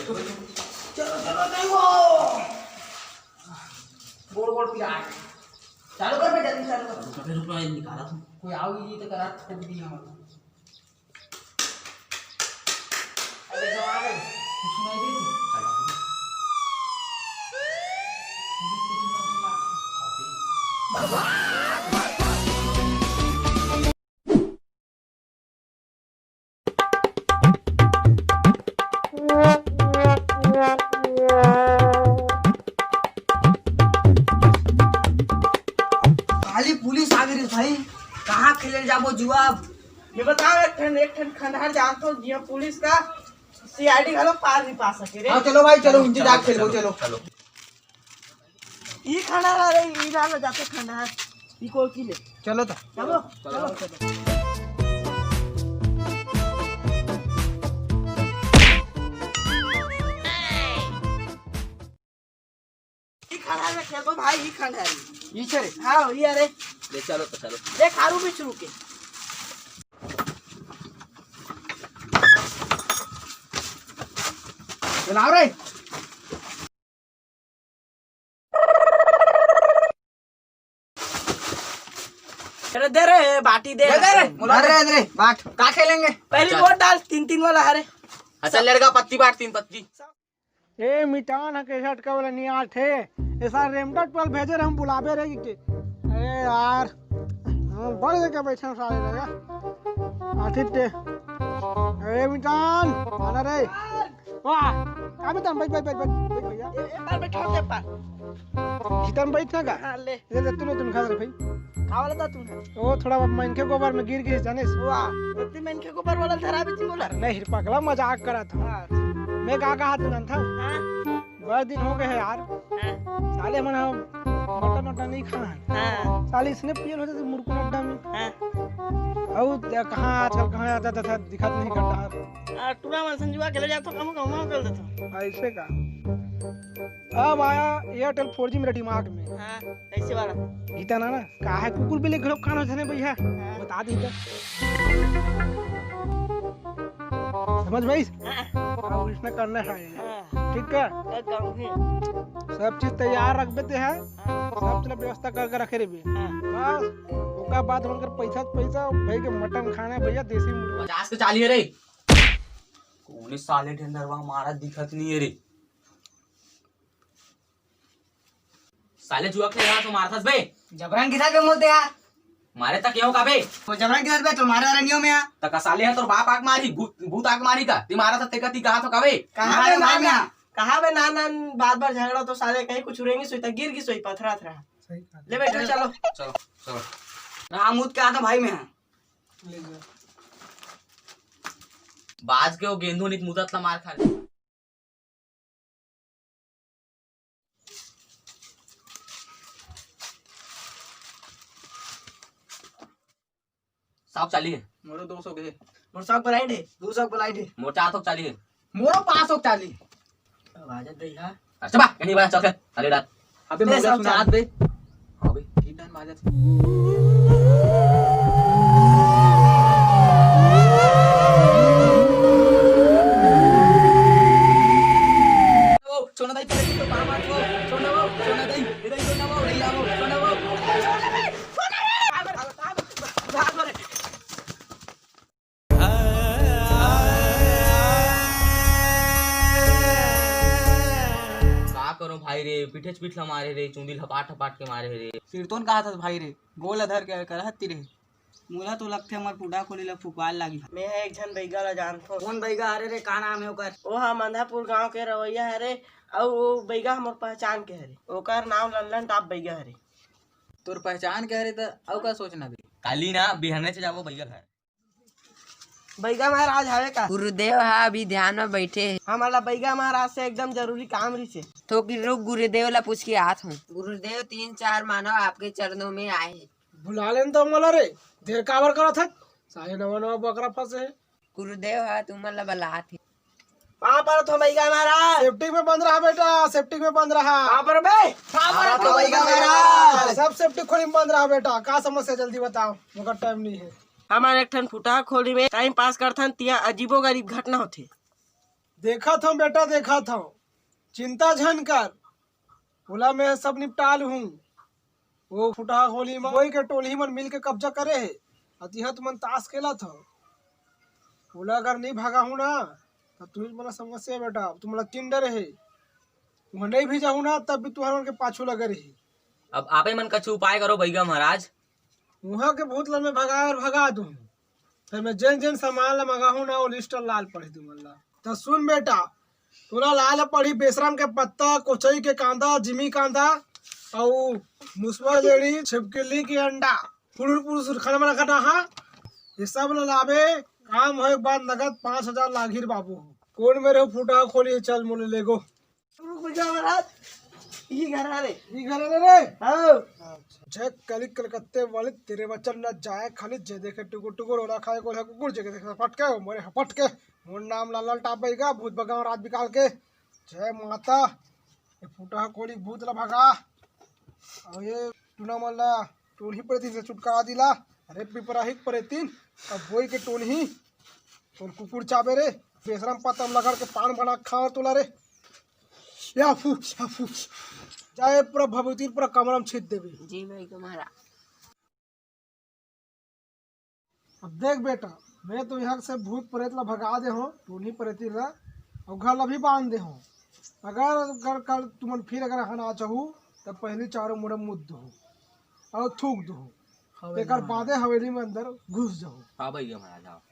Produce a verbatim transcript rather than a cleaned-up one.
चलो, चलो, नहीं वो। गोड़, गोड़ पिरा। चालू कर बे, जल्दी चालू कर। रुक, रुक, रुक, निकाला था। कोई आओगी जी तो करा ठोक दी हम। अरे, जो आ गए। कुछ सुनाई दे। खाली पुलिस आ गई रे भाई, कहाँ खेले जाबो जुआ अब? मैं बताओ, एक ठन, एक ठन खंडहर जानथो, जिहां पुलिस का सीआईडी घलो पार नहीं पा सके रे। हाँ, चलो भाई, चलो, उनसे जाके खेलबो, चलो। चलो। ई खंडहर रे, ई डाल जाते खंडहर, ई कोकी ले। चलो तो। चलो, चलो, चलो। ई खंडहर में खेलबो भाई, ई खंडहर। ई छे रे? हाँ, ई अरे। ले चलो तो चलो। देख, आरू भी शुरू के। चलाओ रे। अरे दे रे, बाटी दे। दे, दे रे। दे रे, दे रे, बाट। का खेलेंगे? पहली अच्छा। वोट डाल, तीन तीन वाला हरे। अच्छा, लड़का पत्ती बाट, तीन पत्ती। ए, मिटान ह कैसे अटकावे ला नहीं आत हे? ऐसा रेमटा टोल भेजे रहे, हम बुलावे रहे कि के? अरे यार, हम बड़ लेके बैठे हैं साले लगा। आते ते। अरे मिटान, आना रे। वाह, का मिटान, बैठ, बैठ, बैठ, बैठ, बैठ भैया। ए, ए, पर बैठा दे पर। भीतर में बैठ ना का? हाँ, ले। ये ले, तू लो, तुम खा रहे भाई। का वाला था तूने? वो थोड़ा मनखे गोबर में गिर गिस, जाने से। वाह, इतनी मनखे गोबर वाला धरा भी थी बोला। नहीं, पगला मजाक करा था। हाँ। मैं का कहा तू जानता? हाँ। बड़ा दिन हो गए है यार। हाँ। साले मन हम मटन वटन नहीं खान। हाँ। साले इसने पियल होते थे मुर्कू अड्डा में। हाँ। और कहाँ आजकल कहाँ आता था, दिखत नहीं करता। आ, टूरा मन संजुआ खेले जातो, कहूँ कहूँ कर देतो। ऐसे का? अब आया Airtel four G मेरे दिमाग में। हाँ, कैसे वाला? गीता ना ना, का है कुकुर बिल्ली घरों कान होते नहीं भैया? हाँ। बता दी तो। समझ में आइस? हाँ। अब इसने करना है। हाँ। ठीक है? कर गाँव में। सब चीज तैयार रख देते हैं। हाँ। सब चीज व्यवस्था करके रखे रहिबे। हाँ। बस, ओकर बाद उनकर पैसा, पैसा, भाई के मटन खाना है भैया, देसी मुर्गा। पचास के चालीस रे। कोने साले ढेंढरवा मारा दिखत नहीं है रे। साले जुआ खेले रहा तो मारथस बे। जबरन किधर बे मोते यार? मारे तक यो का बे? वो जबरन किधर बे? तुम्हारे वाला नियम है। तका साले है तोर बाप आग मारी, भूत, भूत आग मारी का? ती मारा था तेका ती कहा तो का बे? कहाँ बे मारे नाना? मारना? कहाँ बे नाना? बार बार झगड़ा तो साले कहीं कुछ उड़ेंगे सोई, गिर गिस सोई, पथरा अथरा। सही कहा। ले बेटा, चलो। चलो, चलो। ना, मुद के आता भाई मैं। ले जा। बाज के वो गेंदू नित मुदत ला मार खा ले। सौ चालीस है। मोरो दो सौ के। मोर सौ के लाइन है, दो सौ के लाइन है। मोर चार सौ चालीस है। मोरो पाँच सौ चालीस। अब आ जा दे यार। अच्छा बा, कहीं बा, चल, चल, चल, डाल। अबे ले, मोला सब सुना चाल। दे। हाँ बे। ठीक है, आ जा। ओ, सोना दाई, तेरे को बाप आ, ओ, सोना वो, सोना दाई, इधर ही सोना वो, इधर ही आओ, सोना वो। का करो भाई रे, पीठेच पीठ ला मारे रे, चूंदी लपाट लपाट के मारे रे। सिरतोन कहा था भाई रे, गोल धर के करहत ती रे। मोला तो लगथे हमर पुडा खोली ला फुकवाल लागी। मैं ह एक झन बइगा ला जानथों। कोन बइगा हरे रे, का नाम हे ओकर? ओ ह मंधापुर गांव के रवैया हरे, अउ ओ बइगा हमर पहचान के हरे। ओकर नाम लल्लन टाप बइगा हरे। तोर पहचान के हरे त अउ का सोचना बे? काली ना बिहने से जाबो बइगा घर। बइगा महाराज हवे का? गुरुदेव ह अभी ध्यान में बैठे हे। हमन ला बइगा महाराज से एकदम जरूरी काम रहिसे। थोकिन रुक, गुरुदेव ला पूछ के आत हूँ। गुरुदेव, तीन चार मानव आपके चरणों में आए हैं। बुला लेन तो मोला रे, देर काबर करत हस? साले नवा नवा बकरा फंसे हे। गुरुदेव ह तुमन ला बलात हे। पाँव परत हों बइगा महाराज। सेफ्टी में बंद रहा बेटा, सेफ्टी में बंद रहा। पाँव परबे? पाँव परत हों बइगा महाराज। सब सेफ्टी खोली में बंद रहा बेटा। का समस्या जल्दी बताओ, मगर टाइम नहीं है। हमन एक ठन फुटहा खोली में टाइम पास करथन, तिहां अजीबो गरीब घटना होथे। देखत हंव बेटा, देखत हंव, चिंता झन कर, ओला मैं सब निपटा लूहूं। वो फुटहा खोली म कोई के टोलही मन मिल के कब्जा करे हे, अतिहा तुमन ताश खेलत हव। ओला अगर नहीं भगाहूं ना, त तुही मोला समस्या बेटा, तुमला किन डरे हे। वहां नहीं भी जाहूं ना, तब भी तुहर मन के पाछू लगे रही। अब आपे मन कछु उपाय करो बइगा महाराज। वहां के भूत ला मैं भगाए और भगा दूं। फिर मैं जेन जेन सामान ला मंगाहूं ना, वो लिस्ट लाल पढ़ी तुमन ला। त सुन बेटा, तोला लाल पढ़ी बेसरम के पत्ता, कोचई के कांदा, जिमी कांदा, अउ मुसवा लेड़ी, छिपकली के अंडा, फुलुर पुरुष खाना बना खाना हा। ये सब ला लाबे, काम होए के बाद नगद पाँच हजार लागही रे बाबू। कौन मेरे फूटा खोली, चल मोले लेगो। रुक जा महाराज, ये घर आ रे। ये घर आ रे। हाँ। अच्छा। जय कली कलकत्ते वाली, तेरे वचन न जाए खाली, जे देखे टुकुर टुकुर, ओला खाए गोला कुकुर, जे देखे पटके, ओ मोरे हपटके। मोर नाम लाल लाल टाप बइगा, भूत भगाओ रात बिकाल के। जय माता। ये फूटा कोली भूत ला भगा। और ये टूना मन ला टोलही परेतिन से छुटकारा दिला। अरे पिपराहिक परेतिन, अब बोई के टोलही, तोर कुकुर चाबे रे, बेसरम पतम लगड़ के पान बना खाओ तोला रे। या फू, या फू। जय प्रभु भगवती पर कमलम छित देवी। जी भाई तुम्हारा। अब देख बेटा, मैं तो यहाँ से भूत प्रेत ला भगा दे हूँ, टोलही परेतिन ला, और घर ला भी बांध दे हूँ। अगर, अगर कल तुमन फिर अगर हन आ चाहू, तब पहली चारों मुड़ा मुद दो और थूक दो। हाँ भाई, तेकर हाँ। बादे हवेली में अंदर घुस जाओ। हाँ भाई, महाराज, हाँ।